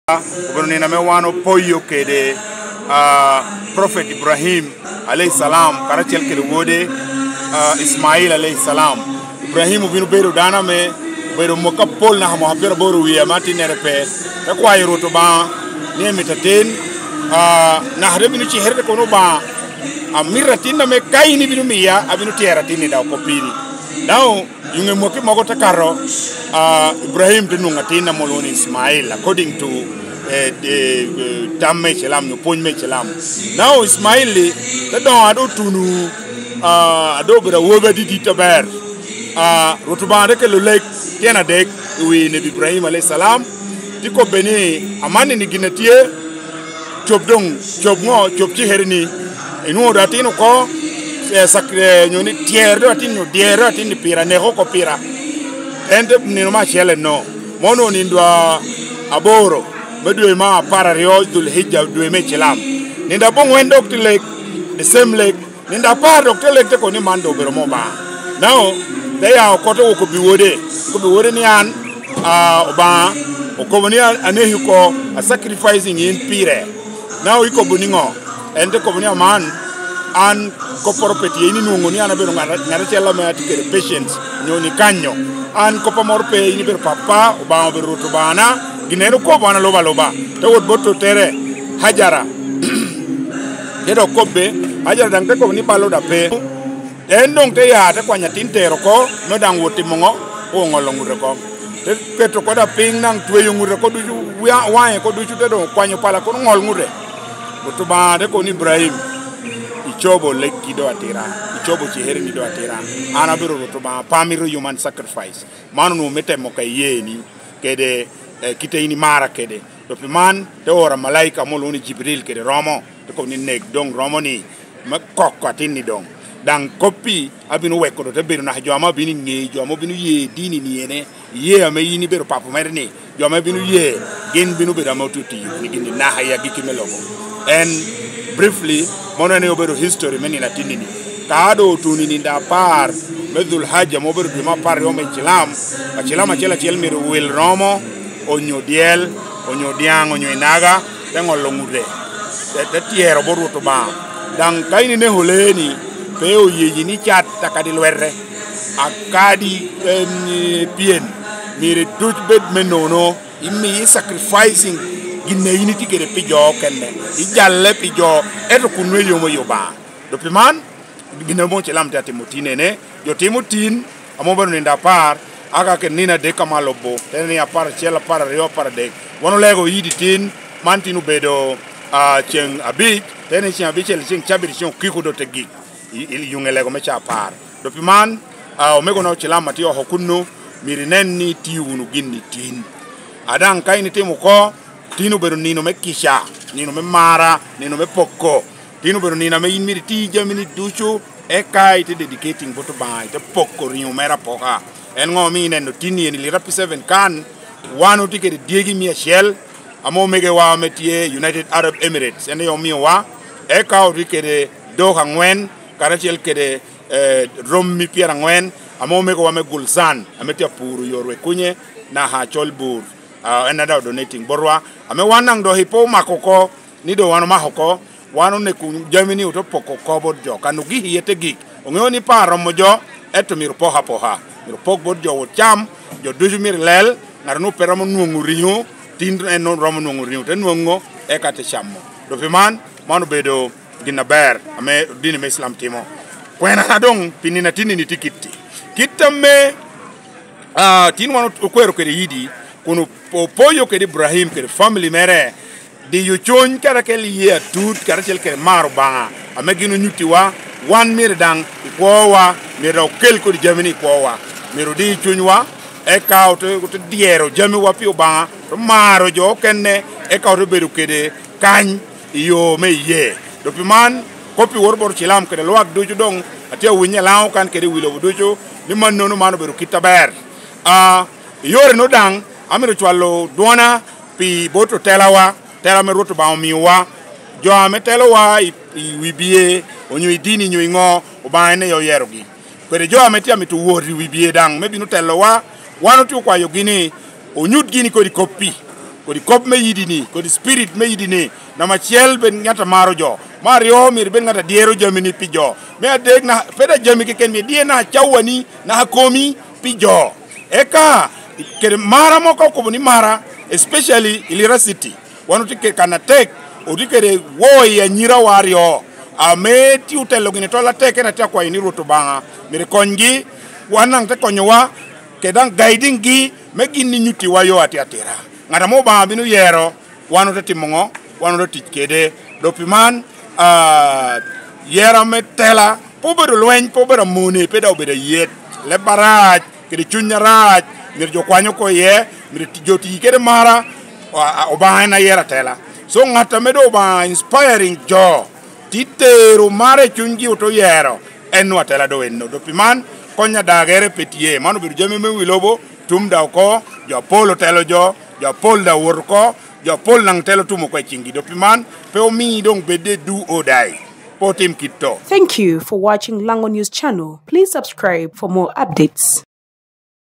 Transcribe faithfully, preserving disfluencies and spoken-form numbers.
Obedo nino ame wan opoyo kede, ah, Prophet Ibrahim aleihi salam karacel kede wode, ah, Ismail aleihi salam. Ibrahim obino bedo dano ame obedo mwaka apol naka mwaka pyeraboro wie ame atinnere pe, te kwayo Rwot Obaŋa ni emito atin, ah, naka te bino cikere te kono Obaŋa, amito atin ame ka in ibino miya, abino tyero atin-ni daŋ oko piri. Now, yuŋe mwaki mogo te kato, ah, Ibrahim te nwoŋo atin ame olwoŋo ni Ismail, according to, eh, eh, eh, tam me Icilam, nyo pwony me Icilam. Now, Ismail-li te doŋo a doŋ otuno, ah, a doŋ obedo awobi adidit aber. Ah, Rwot Obaŋa te kelo lek tyen adek i wi Nebi Ibrahim aleihi salam, te kobbe ni, "Amanni ni gin a tye, cob doŋ, cob ŋo, cob cikere ni, inwoŋo doŋ atin oko, eh, sak-, eh, nyo ni tyero doŋ atin, nyo dyero doŋ atin-ni pira, neko oko pira." En te nino me acel enno, ma onwoŋo nindo a-, aboro me dwe me apar aryo Dhul Hijja, dwe me Icilam. Nindo aboŋwen dok te lek, the same lek, nindo apar dok te lek te kono ni man doŋ obedo me Obaŋa. Now, te ya oko te okobbi wode, okobbi wode ni an, ah, Obaŋa okobo ni a-, aneki oko, a sacrificing in pire. Now ikobo niŋo? En te kobo ni, "Aman, an kopporo pe tye, in inwoŋo ni an abedo ŋat, ŋat acel ame atye kede patience, nyo ni kanyo. An koppa moro pe, in ibedo pappa, Obaŋa obedo Rwot Obaŋana, gin en okobo an alubo aluba." Te wot bot ottere, Hajara. Te dok kobbe, Hajara daŋ te kobo ni, "Bal oda pe." En doŋ te ya, te kwanyo atin tero oko, me daŋ wot timo ŋo? Oŋolo ŋute oko. Te keto oko da piny, daŋ tweyo ŋute oko ducu, wa-, waŋe oko ducu, te doŋ kwanyo pala kono ŋol ŋute. Rwot Obaŋa te kono ni, "Ibrahim, icobo lekki do atira, icobo cikereni do atira. An abedo Rwot Obaŋa, pe amito human sacrifice." Man onwoŋo me temo ka iyeni kede, eh, kite in imara kede. Dok pi man, te oro amalaika ame olwoŋo ni Jibril kede romo, te kobo ni, "Nek doŋ romo-ni, me koko atin-ni doŋ. Daŋ koppi abino weko doŋ te bedo naka jo ame abino i ŋeyi, jo ame obino ye dini-ni ene, iye ame in ibedo papo mere-ni, jo ame bino ye, gin bino bedo ame otye tiyo ni gin-ni naka i agikki me lobo." En, briefly, mano en obedo history me nino atinni-ni. Ka doŋ otuno i nino apar me Dhul Hajja, ma obedo dwe me apar aryo me Icilam, Acilam acel acel myero owil romo, onyo dyel, onyo dyaŋ, onyo inaga, te ŋolo ŋute, te, te tyero bot Rwot Obaŋa. Daŋ ka in ineko lee-ni, pe oyeyi ni cat akadi lwete, akadi, em, pyen, myero duc bed me nono, imi sacrificing gin a in itye kede pi jo okene, ijalle pi jo, ento kun nwe yomo i Obaŋa. Dok pi man, gin a mom Ocilam tye atimo tin ene, jo timo tin, ame obedo nino apar, aka kede nino adek ame alubo, te ni apar acel, apar aryo, apar adek. Wan olego Idi tin, man tin obedo, ah, ceŋ abic, te ni ceŋ abicel, ceŋ cabit, ceŋ okiko doŋ te gik, i, i yuŋe lego me ca apar. Dok pi man, ah, omegona Ocilam atye oko kunnu, myero inen ni itio wunu gin i tin. A daŋ ka in itimo oko, tin obedo nino me kica, nino me mara, nino me poko. Tin obedo nino ame in myero iti jamini ducu, eka ite dedicating bot Obaŋa, ite poko riŋo mere apoka. En ŋo omio ineno tin eni, Lira P seven kan, wan otye kede dyegi mia acel, ame omegowa ame tye United Arab Emirates, en aye omiowa, eka otye kede dok angwen, karacel kede, eh, rommi pyeraŋwen, ame omegowa me Gulsan, ame tye apuro yo Rwekunye, naka Colbur, ah, en daŋ odonating botwa, ame wan daŋ dok ipo omako oko, ni doŋ wan omako oko, wan oneko jami-ni ote poko oko bot jo, kan ogik iye te gik. Oŋeo ni pe aromo jo, ento myero opok apoka. Myero opok bot jo wot cam, jo ducu myero lel, ŋat onwoŋo pe romo nwoŋo riŋo, tin en romo nwoŋo riŋo, te nwoŋo, eka te camo. Dok pi man, man obedo gin aber ame dini me Islam timo. Kwena doŋ pi nino atinni-ni tye kitti. Kit ame, ah, tin wan okwero kede Idi, kun opoyo kede Ibrahim kede family mere, diyo cuny karacel iye atut, karacel kede maro Obaŋa, ame gin onyuttiwa, wan myero daŋ i kwowa, myero daŋ okel kodi jami-ni i kwowa. Myero odi cunywa, eka ote, ote dyero jamiwa pi Obaŋa, ote maro jo okene, eka ote bedo kede kany i yo me iyee. Dok pi man, kop-pi woto bot Ocilam kede lwak ducu doŋ, atye awinyo i Laŋo kan kede i wi lobo ducu, ni mannono man obedo kit aber. Ah, i yore-nu daŋ, amito cwalo dwona pi bot otelawa, tela ame Rwot Obaŋa omiowa, jo ame telowa i, i wi bye, onyo i dini, onyo i ŋo, Obaŋa en aye oyerogi. Kede jo ame tye amito wot i wi bye daŋ, me bino telowa, wan otye okwayogi ni onyut gini kodi kop-pi. Kodi kop me yidini, kodi spirit me yidini. Namba acel, bed ngat a maro jo. Me aryo, myero ibed ngat a dyero jamini pi jo. Me adek, na pe da jami keken, myero idyer na cawani, na komi pi jo. Eka kede mara mo ka okobo ni mara, especially i Lira City, wan otye kede kan atek, otye kede woo i anyirawa aryo ame tye otelo gini tol atek, en atye akwayo ni Rwot Obaŋa myero konygi, wan daŋ te konyowa, kede daŋ guiding gi me gin ni nyuttiwa yo atye atira. Ŋat ame Obaŋa bino yero, wan ote timo ŋo? Wan ote tic kede. Dok pi man, ah, yera me tela pe obedo lweny, pe obedo amone, pe dok obedo ayet. Leb arac kede cuny arac myero jo kwany oko iye, myero ti- jo ti kede mara. A- a- Obaŋa en ayero atela. So ŋat ame doŋ Obaŋa inspiring jo, ti tero mara i cunygi oto yero, en nu atela doŋ enno. Dok pi man, kony adagere pe tye. Man obedo jami me wi lobo, tum da oko, jo apol otelo jo, jo apol da wot oko, jo apol naŋ telo tum oko i ciŋgi. Dok pi man, pe omi doŋ bedde do or die. Pe otim kit to. Thank you for watching Lango News Channel. Please subscribe for more updates.